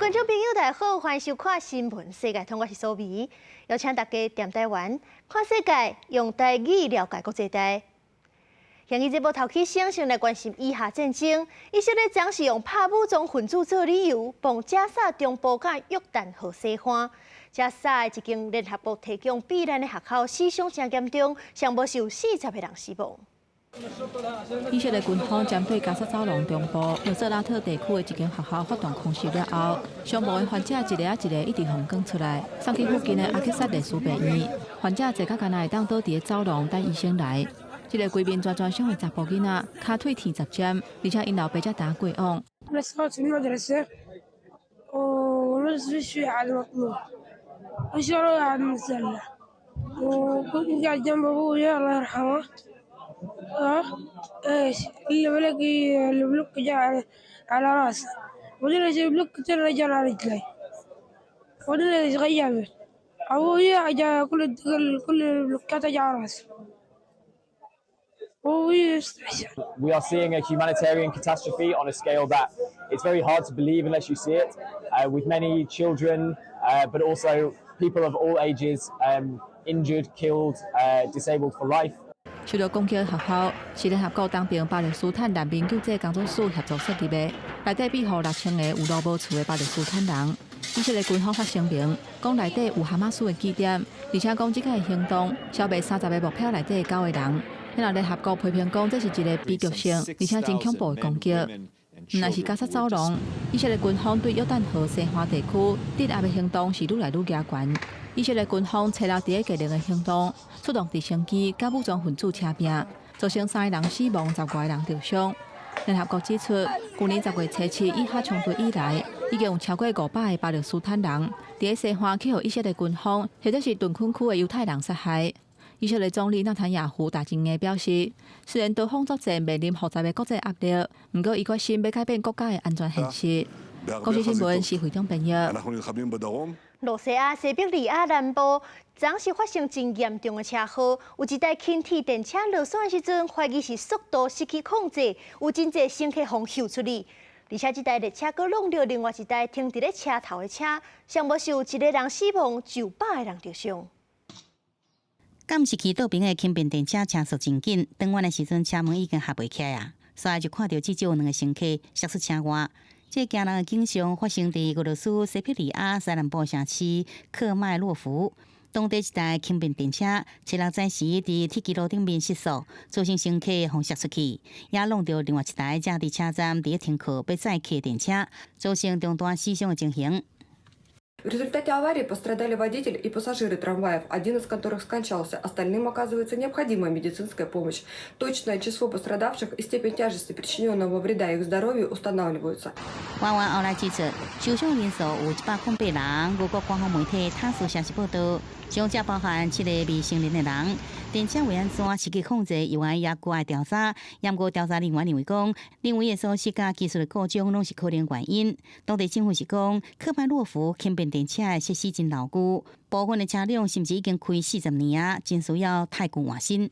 觀眾朋友，大家好，歡迎收看《新聞世界通》，我是蘇美，邀請大家踮台灣看世界，用台語了解國際大。現今這部頭起先先來關心以哈戰爭，以色列將是用拍武裝分子做理由，磅加沙中部佮約旦河西岸。加沙的一間聯合國提供避難的學校死傷誠嚴重，上無是有40個人死亡。以色列軍方針對加沙走廊中部努塞拉特地區的一間學校發動空襲了後，傷亡的患者一个仔一个一直予趕出來，送去附近的阿克薩烈士病院。患者坐甲干焦會當倒佇咧走廊等醫生來。這個規面全全傷的查埔囡仔，跤腿天十針，而且𪜶老爸才剛過往。 اه ايش اللي بلاقي البلوك جاء على راسه، وبعدين البلوك تاني جاء على رجلي، وبعدين غيبت ابوي جاء كل البلوكات جاء على راسه. We are seeing a humanitarian catastrophe on a scale that it's very hard to believe unless you see it, with many children, but also people of all ages injured, killed, disabled for life. 受到攻擊的學校是聯合國東爿巴勒斯坦難民救濟工作署協助設立的，內底庇護6000個有路無厝的巴勒斯坦人。以色列軍方發聲明，講內底有哈馬斯的據點，而且講這個行動消滅30個目標內底九個人。那聯合國批評講，這是一個悲劇性而且真恐怖的攻擊。毋但是加沙走廊，以色列軍方對約旦河西岸地區鎮壓的行動是愈來愈加懸。以色列軍方初六佇咧吉寧的行動，出動直升機佮武裝分子車拼，造成三个人死亡，10外個人受傷。聯合國指出，舊年10月初7以哈衝突以來，已經有超過500個巴勒斯坦人佇咧西岸去予以色列軍方或者是屯墾區的猶太人殺害。以色列總理納坦雅胡大前日表示，雖然多方作戰面臨複雜的國際壓力，毋過伊決心欲改變國家的安全現實。公視新聞是會長編譯。露西亞西伯利亞南部，昨是發生真嚴重的車禍，有一台輕鐵電車落山的時陣，懷疑是速度失去控制，有真濟乘客予抾出去。而且這台列車閣挵著另外一台停佇咧車頭的車，上無是有一個人死亡，上百個人受傷。監視器倒爿的輕便電車車速真緊，轉彎的時陣車門已經合袂起來啊！所以就看著至少有兩個乘客摔出車外。這驚人的景象發生佇俄羅斯西伯利亞西南部城市克麥洛夫。當地一台輕便電車，初六早時佇鐵軌路頂面失速，造成乘客予摔出去，也挵著另外一台正佇車站佇咧停靠欲載客電車，造成重大死傷的情形。 В результате аварии пострадали водитель и пассажиры трамваев, один из которых скончался. Остальным оказывается необходимая медицинская помощь. Точное число пострадавших и степень тяжести причиненного вреда их здоровью устанавливаются. 官員後來指出，受傷人數有108人。俄國官方媒體塔斯社報道，傷者包含七個未成年的人。電車會按怎失去控制，猶愛猶閣愛調查。毋過調查人員認為講，人為的疏失佮技術的故障攏是可能原因。當地政府是講，克麥洛夫輕便電車的設施真老舊，部分的車輛甚至已經開40年啊，真需要汰舊換新。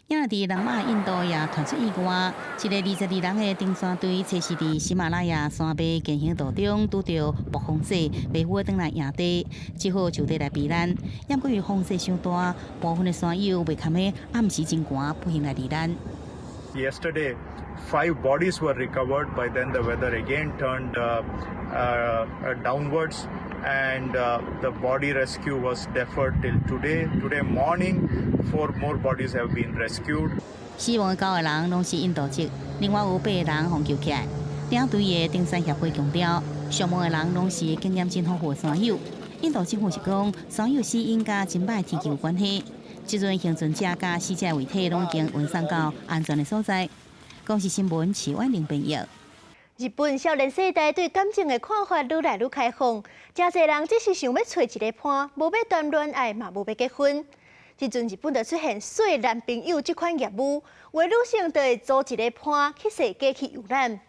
也佇南亞印度也傳出意外，一个22人的登山隊，初四佇喜馬拉雅山脈健行途中拄著暴風雪，袂赴轉來營地，只好就地來避難。毋過因為風雪傷大，部分的山友袂堪咧暗時真寒，不幸來罹難。 Yesterday, five bodies were recovered. By then, the weather again turned downwards, and the body rescue was deferred till today. Today morning, four more bodies have been rescued. 死亡的九個人攏是印度籍，另外有八個人予救起來。領隊的登山協會強調，傷亡的人攏是經驗真豐富的山友。印度政府是講，山友死因佮真歹天氣有關係。這陣倖存者佮死者遺體攏已經運送到安全的所在。公視新聞徐婉玲編譯。日本少年世代對感情的看法愈來愈開放，誠濟人只是想欲揣一個伴，無欲談戀愛，嘛無欲結婚。這陣日本就出現踅男朋友這款業務，有的女性就會組一個伴去踅街去遊覽。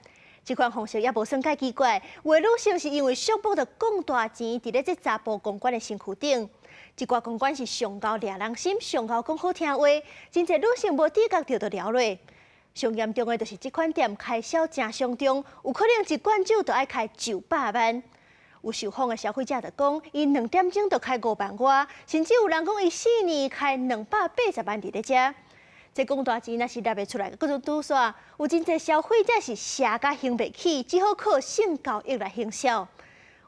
這款方式也無算蓋奇怪，有的女性是因為束縛著講大錢，佇咧這查埔公館的身軀頂。這寡公館是上𠢕掠人心，上𠢕講好聽話，真濟女性無知覺著就撩落。上嚴重的就是這款店開銷誠傷重，有可能一罐酒就愛開900萬。有受訪的消費者就講，伊2點鐘就開5萬外，甚至有人講伊4年開280萬佇咧遮。這講大錢若是納會出來，閣做拄煞，有真濟消費者是賒甲還袂起，只好靠性交易來行銷。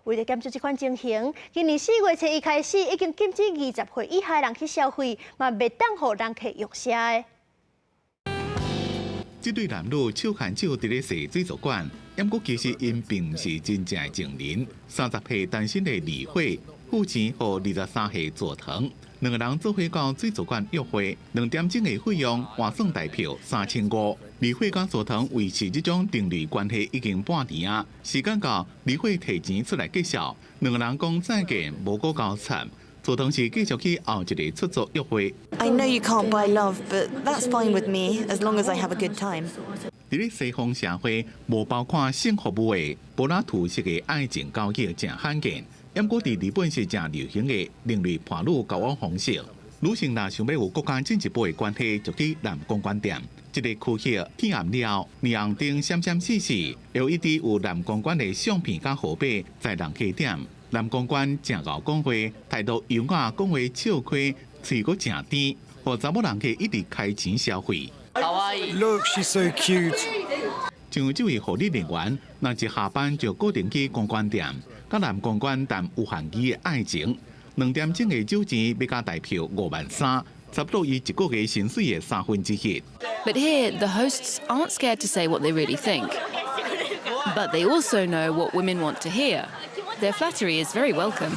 為了減少這款情形，今年4月初一開始，已經禁止20歲以下人去消費，嘛袂當予人客用賒的。這對男女手牽手佇咧踅水族館，毋過其實𪜶並毋是真正的情人。30歲單身的李慧付錢予23歲佐藤，兩個人做伙到水族館約會，2點鐘的費用換算台票3500。李慧佮佐藤維持這種情侶關係已經半年啊，時間到，李慧提錢出來結數，兩個人講再見，無閣交纏。佐藤是繼續去後一个出租約會。 I know you can't buy love, but that's fine with me as long as I have a good time. 佇咧西方社會，無包括性服務的柏拉圖式的愛情交易誠罕見，毋過佇日本是誠流行的另類伴侶交往方式。女性若想欲有閣較進一步的關係，就去男公關店。這个區域天暗了，霓虹燈閃閃爍爍，LED 有男公關的相片佮號碼在人客點。男公關誠𠢕講話，態度優雅，講話笑開，喙閣誠甜，予查某人客一直開錢消費。 Look, she's so cute. 像這位護理人員，若一下班就固定去公關店，佮男公關談有限期的愛情。2點鐘的酒錢欲加台票5萬3，差不多伊一個月薪水的1/3。 But here, the hosts aren't scared to say what they really think. But they also know what women want to hear. Their flattery is very welcome.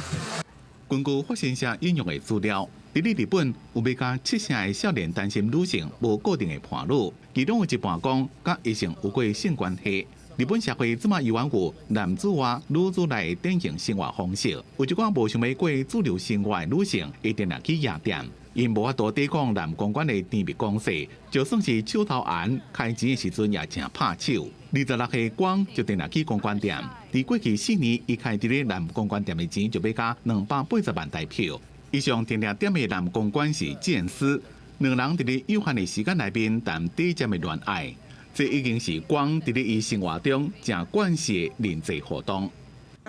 根據法新社引用的資料，佇咧日本有欲加七成的少年單身女性無固定的伴侶，其中有一半講佮異性有過性關係。日本社會這馬猶原有男主外女主內的典型生活方式，有一寡無想欲過主流生活的女性，會定定去夜店，𪜶無法度抵抗男公關的甜蜜攻勢，就算是手頭紅開錢的時陣也誠拍手。26歲光就定定去公關店，佇過去4年，伊開佇咧男公關店的錢就欲加280萬台票。伊上定定點的男公關是劍師，兩人佇咧有限的時間內面談短暫的戀愛。這已經是光佇咧伊生活中誠慣勢的人際活動。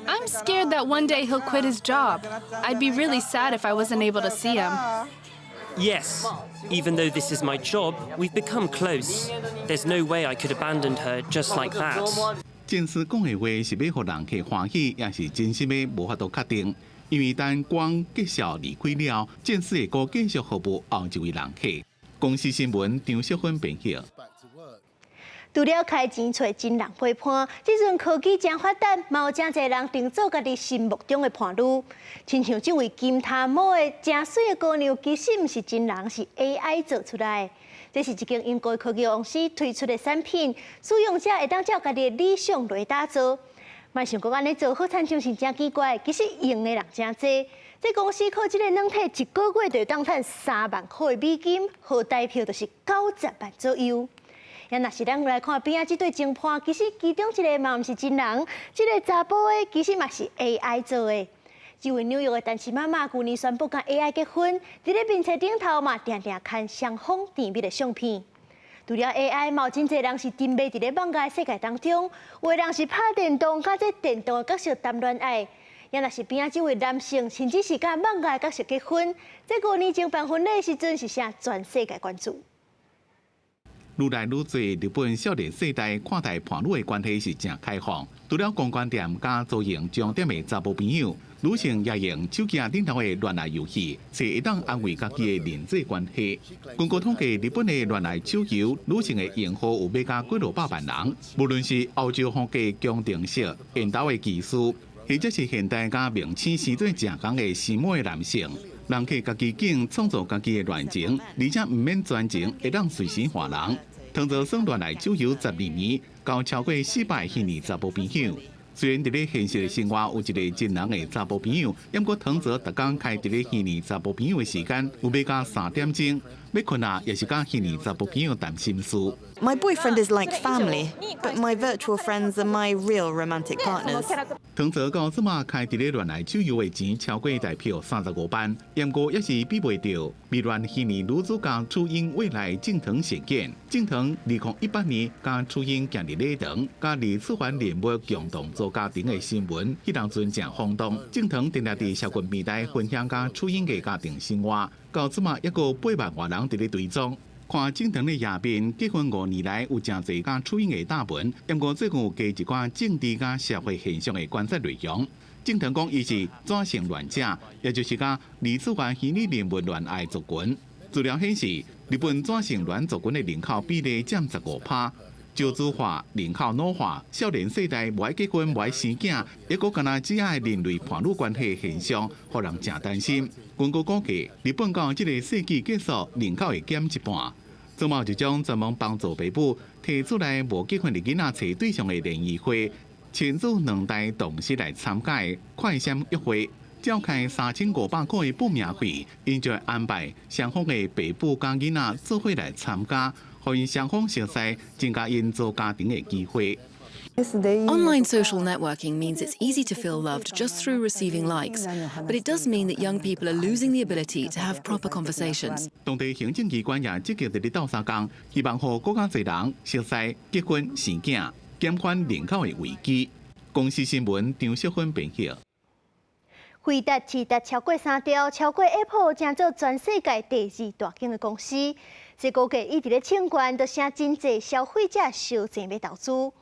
I'm scared that one day he'll quit his job. I'd be really sad if I wasn't able to see him. Yes, even though this is my job, we've become close. There's no way I could abandon her just like that. 正式講的話是欲予人客歡喜，抑是真心的無法度確定。因為等光結束離開了，正式會閣繼續服務後一位人客。公視新聞張淑芬編譯。除了開錢揣真人陪伴，這陣科技誠發達，嘛有誠濟人定做家己心目中的伴侶。親像這位金頭毛的誠媠的姑娘，其實毋是真人，是 AI 做出來的。這是一間英國科技公司推出的產品，使用者會當照家己的理想來打造。莫想講按呢做好親像是誠奇怪，其實用的人誠濟。這公司靠這个軟體，一個月就會當趁3萬塊美金，合台票就是90萬左右。啊，若是咱來看邊仔這對情伴，其實其中一个嘛毋是真人，這个查埔的其實嘛是 AI 做的。這位紐約的單親媽媽，舊年宣布佮 AI 結婚，佇咧面冊頂頭嘛，定定牽雙方甜蜜的相片。除了 AI，嘛有真濟人是沉迷佇咧網咖世界當中，有的人是拍電動，佮這電動的角色談戀愛。啊，若是邊仔這位男性，甚至是佮網咖的角色結婚，這5年前辦婚禮時陣是啥全世界關注。愈來愈濟日本少年世代看待伴侶的關係是誠開放，除了公關店佮造型終點的查埔朋友，女性也用手機頂頭的戀愛遊戲，揣會當安慰家己的人際關係。根據統計，日本的戀愛手遊女性的用戶有欲加幾落百萬人，無論是歐洲風格宮廷式緣投的技術，或者是現代佮明星生做誠仝的時髦的男性。人客家己揀創造家己的戀情，而且毋免專情，會當隨時換人。藤澤耍戀愛手遊12年，交超過400虛擬查埔朋友。雖然佇咧現實的生活有一个真人的查埔朋友，毋過藤澤逐工開佇咧虛擬查埔朋友的時間有欲加3點鐘。欲睏啊，也是佮虛擬查埔朋友談心事。 My boyfriend is like family, but my virtual friends are my real romantic partners. 藤澤到這馬開佇咧戀愛手遊的錢超過台票35萬，毋過也是比袂著迷戀虛擬女主角初音未來正藤事件。正藤2018年佮初音行入禮堂，佮二次元人物共同組家庭的新聞，彼當陣誠轟動。正藤定定佇社群平台分享佮初音的家庭生活，到這馬猶閣8萬外人佇咧追蹤。看正藤的頁面，結婚5年來有誠濟佮初音的貼文，毋過最近有加一寡政治佮社會現象的觀察內容。正藤講伊是轉性戀者，也就是佮二次元虛擬人物戀愛族群。資料顯示，日本轉性戀族群的人口比例佔15%。少子化、人口老化、少年世代無愛結婚、無愛生囝，猶閣敢若只愛人類伴侶關係現象，予人誠擔心。根據估計，日本到這個世紀結束，人口會減一半。這馬有一種專門幫助爸母提出來無結婚的囡仔揣對象的聯誼會，親子兩代同時來參加的快閃約會，召開3500塊的報名費，𪜶就會安排雙方的爸母佮囡仔做伙來參加，予𪜶雙方熟似，增加𪜶組家庭的機會。 Online social networking means it's easy to feel loved just through receiving likes, but it does mean that young people are losing the ability to have proper conversations. 當地行政機關也積極佇咧鬥相共，希望予閣較濟人熟似結婚生囝，減緩人口的危機。公視新聞張淑芬編譯。輝達市值超過3兆，超過 Apple，成做全世界第二大間的公司。這股價一直咧衝懸，就成真濟消費者燒錢欲投資。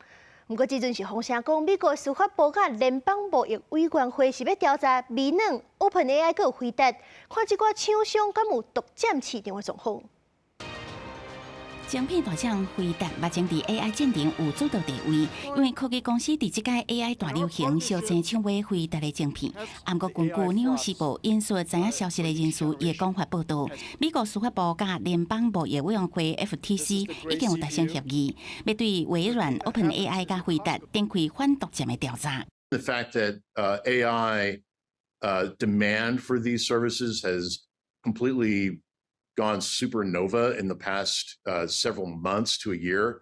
毋過這陣是風聲講，美國司法部佮聯邦貿易委員會是欲調查微軟、OpenAI 閣輝達，看這寡廠商敢有獨佔市場的狀況。晶片大廠輝達目前佇 AI 戰場有主導地位，因為科技公司佇這屆 AI 大流行相爭搶買輝達的晶片。毋過根據《紐約時報》引述知影消息的人士伊的講法報導，美國司法部佮聯邦貿易委員會 FTC 已經有達成協議，欲對微軟、OpenAI 佮輝達展開反獨佔的調查。 The fact that AI demand for these services has completely gone supernova in the past several months to a year.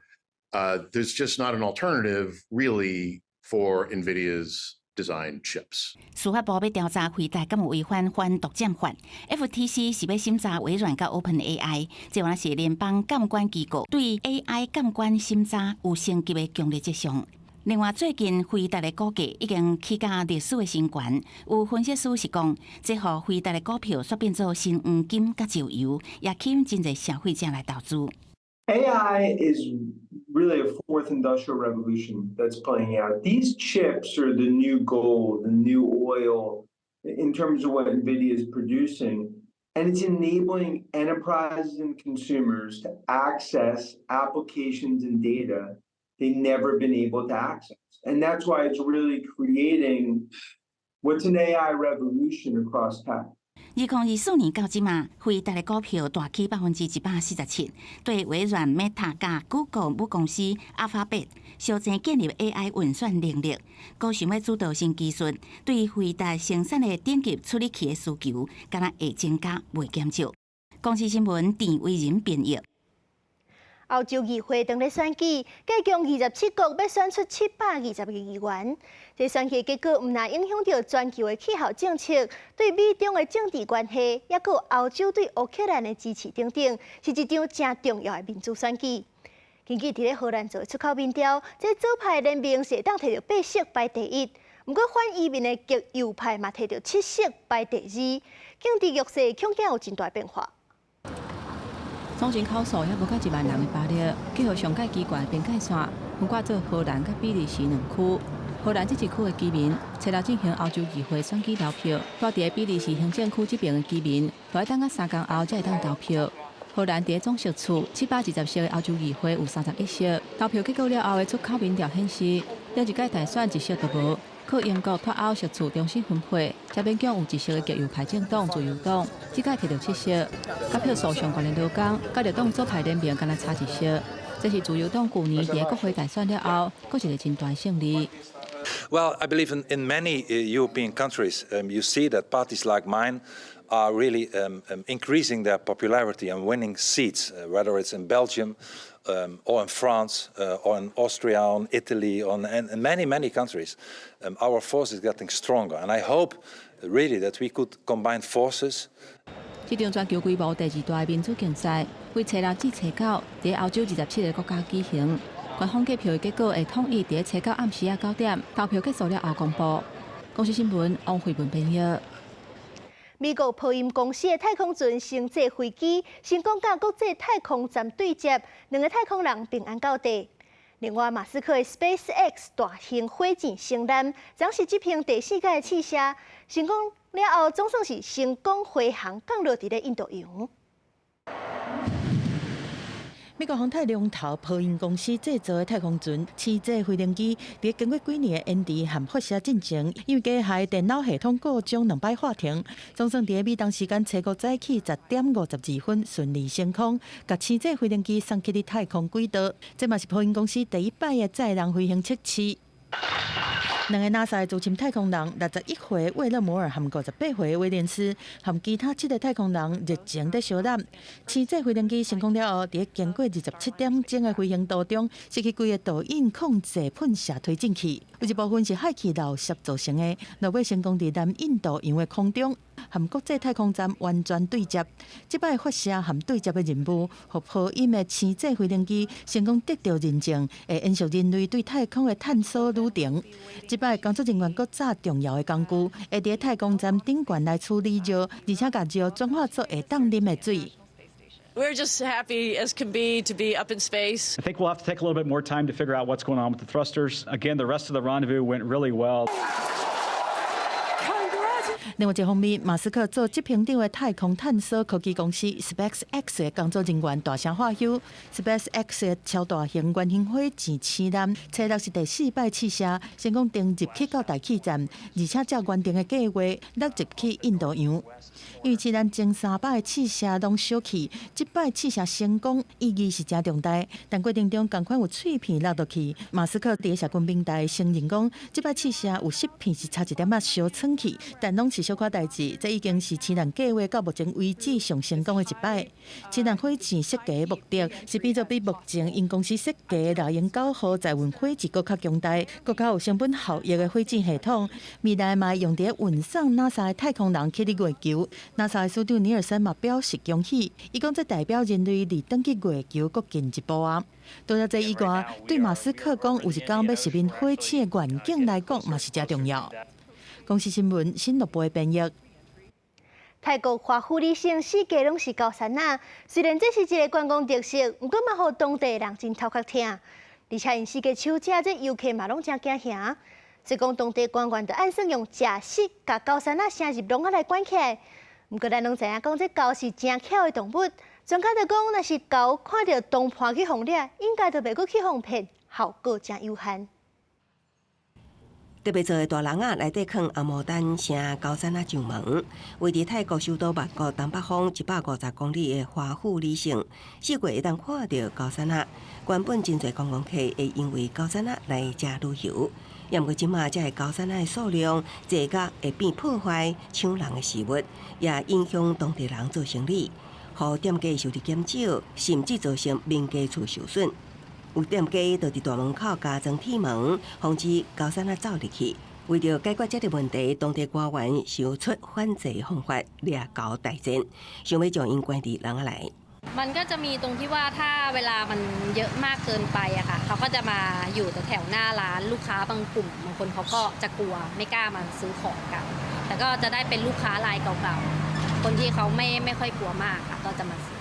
There's just not an alternative, really, for NVIDIA's design chips. 司法部欲調查輝達敢有違反反獨佔法，FTC 是欲審查微軟佮 OpenAI，這原是聯邦監管機構對 AI 監管審查有升級的強烈跡象。另外，最近輝達的股價已經起到歷史的新高，有分析師是講，這予輝達的股票煞變做新黃金佮石油，也吸引真濟消費者來投資。 AI is really a fourth industrial revolution that's playing out. These chips are the new gold, the new oil in terms of what NVIDIA is producing. And it's enabling enterprises and consumers to access applications and data they never been able to access. And that's why it's really creating what's an AI revolution across tech. 2024年到這馬，輝達的股票大起147%，對微軟、Meta 佮 Google 母公司 Alphabet 相爭建立 AI 運算能力，閣想欲主導新技術，對輝達生產的頂級處理器的需求，敢若會增加，袂減少。公視新聞鄭偉仁編譯。歐洲議會當咧選舉，計共27國欲選出720個議員。這選舉結果毋但影響著全球的氣候政策，對美中的政治關係，猶閣歐洲對烏克蘭的支持等等，是一場誠重要的民主選舉。根據佇咧荷蘭做出口民調，這左派聯盟是會當摕著八席排第一，毋過反移民的極右派嘛摕著7席排第二，政治局勢恐驚有真大變化。總人口數猶無到1萬人的巴勒，結合上蓋奇懸的邊界線，分割做荷蘭佮比利時兩區。荷蘭這一區的居民，初六進行歐洲議會選舉投票。蹛佇比利時行政區這邊的居民，都愛等到3工後才會當投票。荷蘭佇總席次720席的歐洲議會有31席，投票結果了後的出口民調顯示，頂一屆大選一席都無，靠英國脫歐席次重新分配，才勉強有一席的極右派政黨自由黨，這屆摕著七席，佮票數上懸的勞工，佮綠黨左派聯盟敢若差一席。這是自由黨舊年佇國會大選了後，閣一個真大勝利。Well, I believe in many European countries, you see that parties like mine are really increasing their popularity and winning seats, whether it's in Belgium or in France or in Austria, or in Italy, or in many, many countries. Our force is getting stronger, and I hope really that we could combine forces. 這場全球規模第二大民主競賽，為初六至初九佇歐洲27個國家舉行。官方計票的結果會統一佇初九暗時仔9點投票結束了後公布。公視新聞王慧文編譯。美國波音公司的太空船星際飛機成功佮國際太空站對接，兩個太空人平安到地。另外，馬斯克的 SpaceX 大型火箭星艦，昨是執行第四擺試射，成功了後，總算是成功飛航降落佇咧印度洋。美國航太龍頭波音公司製造的太空船星際飛行機，佇經過幾年的研製和發射進程，因為機械電腦系統故障兩擺喊停，總算佇美東時間初五早起10點52分順利升空，共星際飛行機送去佇太空軌道。這嘛是波音公司第一擺的載人飛行測試。兩个 NASA 的資深太空人，61歲威勒摩爾和58歲威廉斯，和其他七个太空人熱情佇相攬。星際飛行機升空了後，佇經過27點鐘的飛行途中，失去規个導引控制噴射推進器，有一部分是氦氣漏泄造成的。落尾成功佇南印度洋的空中，和國際太空站完全對接。這擺發射和對接的任務，予波音的星際飛行機成功得到認證，會延續人類對太空的探索旅程。這擺工作人員閣紮重要的工具，會佇太空站頂懸來處理尿，而且共尿轉化做會當啉的水。 We're just happy as can be to be up in space. I think we'll have to take a little bit more time to figure out what's going on with the thrusters. Again, the rest of the rendezvous went really well. 另外一方面，馬斯克做執行長的太空探索科技公司 SpaceX 的工作人員大聲歡呼，SpaceX 的超大型圓形火箭星艦，初六是第四擺試射，成功登入去到大氣層，而且照原定的計劃落入去印度洋。因為星艦前三擺試射攏小氣，這擺試射成功意義是誠重大。但過程中仝款有碎片落落去，馬斯克佇社群平台承認講，這擺試射有碎片是差一點仔小穿去，但攏是小可代誌，這已經是星艦計劃到目前為止上成功的一擺。星艦火箭設計的目的是變做比目前𪜶公司設計的獵鷹9號載運火箭閣較強大、閣較有成本效益的火箭系統。未來嘛會用佇運送 NASA 的太空人去佇月球。NASA 的署長尼爾森嘛表示恭喜，伊講這代表人類離轉去月球閣近一步啊。除了這以外，對馬斯克講有一工欲實現火星的願景來講，嘛是誠重要。公視新聞新樂部的編譯。泰國華富里省四界攏是高山仔，雖然這是一个觀光特色，毋過嘛予當地人真頭殼疼。而且𪜶四界狩食，這遊客嘛攏誠驚嚇。所以講當地官員就按算用食蝕共高山仔城入籠仔來關起來。毋過咱攏知影講，這猴是誠巧的動物。專家就講，若是猴看著同伴去予掠，應該就袂閣去予騙，效果誠有限。特別濟大籠仔內底囥紅毛丹城高山仔上門，位佇泰國首都曼谷東北方150公里的華富里省，四界會當看著高山仔。原本真濟觀光客會因為高山仔來遮旅遊，也毋過這馬這个高山仔的數量濟甲會變破壞搶人的食物，也影響當地人做生理，予店家收入減少，甚至造成民家厝受損。有店家就佇大門口加裝鐵門，防止高山仔走入去。為著解決這个問題，當地官員想出反制方法，掠猴大戰，想欲將𪜶關佇籠仔內。 มันก็จะมีตรงที่ว่าถ้าเวลามันเยอะมากเกินไปอะค่ะเขาก็จะมาอยู่แถวหน้าร้านลูกค้าบางกลุ่มบางคนเขาก็จะกลัวไม่กล้ามาซื้อของกันแต่ก็จะได้เป็นลูกค้ารายเก่าๆคนที่เขาไม่ค่อยกลัวมากค่ะก็จะมาซื้อ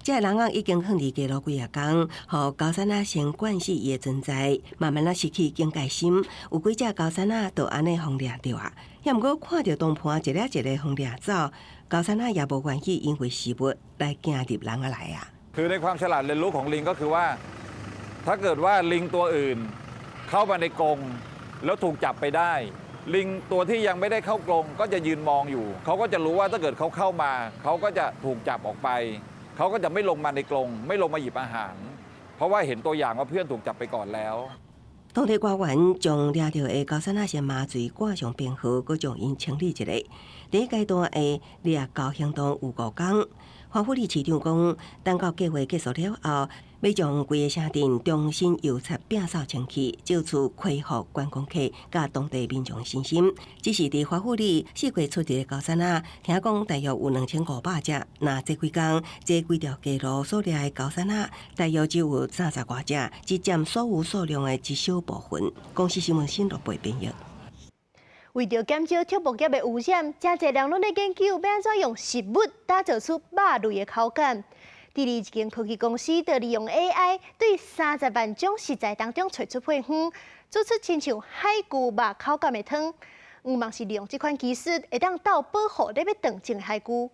這个籠仔已經放佇街路幾仔工，予高山仔先慣勢伊的存在，慢慢仔失去警戒心。有幾隻高山仔就按呢予掠著啊，也毋過看著同伴一个一个予掠走，高山仔也無願意因為食物來行入籠仔內啊。 คือในความฉลาดเรียนรู้ของลิงก็คือว่า ถ้าเกิดว่าลิงตัวอื่นเข้ามาในกรงแล้วถูกจับไปได้ ลิงตัวที่ยังไม่ได้เข้ากรงก็จะยืนมองอยู่ เขาก็จะรู้ว่าถ้าเกิดเขาเข้ามา เขาก็จะถูกจับออกไป เขาก็จะไม่ลงมาในกรงไม่ลงมาหยิบอาหาร เพราะว่าเห็นตัวอย่างว่าเพื่อนถูกจับไปก่อนแล้ว 統當地官員將掠著的猴硪仔先麻醉掛上編號，閣將𪜶清理一下。第一階段的掠猴行動有五工。華富里市長講，等到計劃結束了後，欲將規个城鎮重新油漆摒掃清氣，藉此恢復觀光客佮當地民眾信心。只是佇華富里四月出入的猴硪仔，聽講大約有2500隻。若這幾工這幾條街路所掠的猴硪仔，大約只有30外隻，只佔所有數量的一小部分。公視新聞新羅貝編譯。為著減少畜牧業的污染，誠濟人攏咧研究欲按怎用食物打造出肉類的口感。智利一間科技公司就利用 AI 對30萬種食材當中揣出配方，做出親像海龜肉口感的湯。向望是利用這款技術，會當鬥保護咧欲斷種的海龜。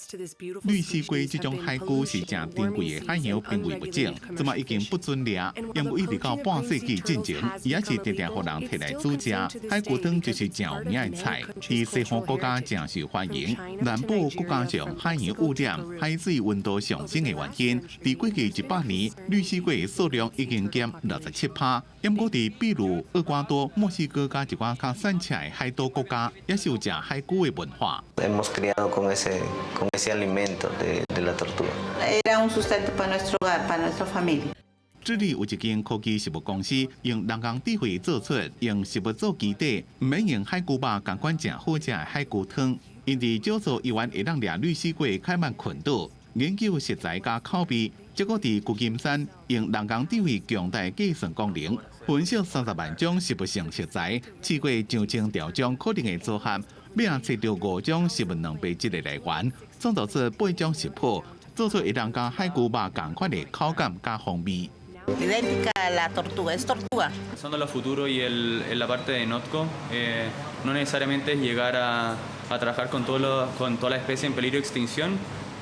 綠蠵龜這種海龜是誠珍貴的海洋瀕危物種，這馬已經不准掠，因為一直到半世紀進前，伊猶是定定予人提來煮食。海龜湯就是誠有名的菜，佇西方國家誠受歡迎。南部閣加上海洋污染、海水溫度上升的原因，佇過去100年，綠蠵龜的數量已經減67%。毋過佇秘魯、厄瓜多、墨西哥佮一寡較散赤的海島國家，猶是有食海龜的文化。 Hemos criado con ese alimento de la tortuga. Era un sustento para nuestro hogar, para nuestra familia. 智利有一間科技食物公司，用人工智慧做出用食物做基底，毋免用海龜肉，仝款誠好食的海龜湯。𪜶佇少數猶原會當掠綠蠵龜開曼群島，研究食材佮口味，結果佇舊金山用人工智慧強大計算功能，分析30萬種食物性食材，試過上千條種可能的組合，尾仔揣著五種食物蛋白質的來源，創造出八種食譜，做出會當佮海龜肉仝款的口感佮風味。 Idéntica a la tortuga, es tortuga. Pensando en lo futuro y en la parte de Notco, no necesariamente es llegar a trabajar con toda la especie en peligro de extinción,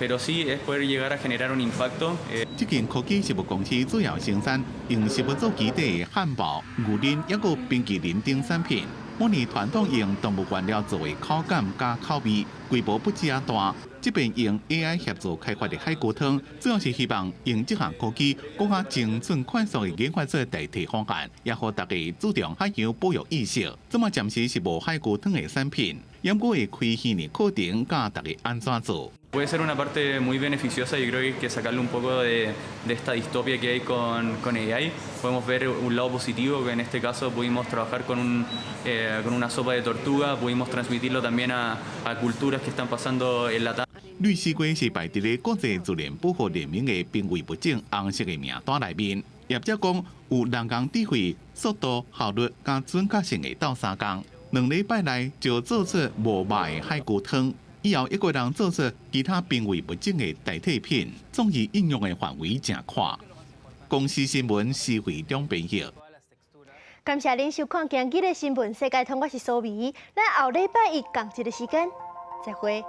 pero sí es poder llegar a generar un impacto. 這間科技食物公司主要生產用食物做基底的漢堡、牛奶，猶閣冰淇淋等產品。模擬傳統用動物原料做的口感佮口味，規模不止仔大。這遍用 AI 協助開發的海龜湯，主要是希望用這項科技，閣較精準快速的研發出代替方案，也予大家注重海洋保育意識。這馬暫時是無海龜湯的產品，毋過會開訓練課程教大家按怎做。 Puede ser una parte muy beneficiosa y creo que hay que sacarle un poco de esta distopia que hay con AI. Podemos ver un lado positivo, que en este caso pudimos trabajar con una sopa de tortuga, pudimos transmitirlo también a culturas que están pasando en LATAM. 綠蠵龜是排佇咧國際自然保護聯盟的瀕危物種紅色的名單內面。業者講有人工智慧、速度、效率佮準確性會鬥相共。2禮拜內就做出無肉的海龜湯。以後猶閣會當做出其他瀕危物種的代替品，創意應用的範圍誠闊。公視新聞施惠中編譯。感謝恁收看今日的新聞世界通，我是蘇美，咱後禮拜一仝一个時間再會。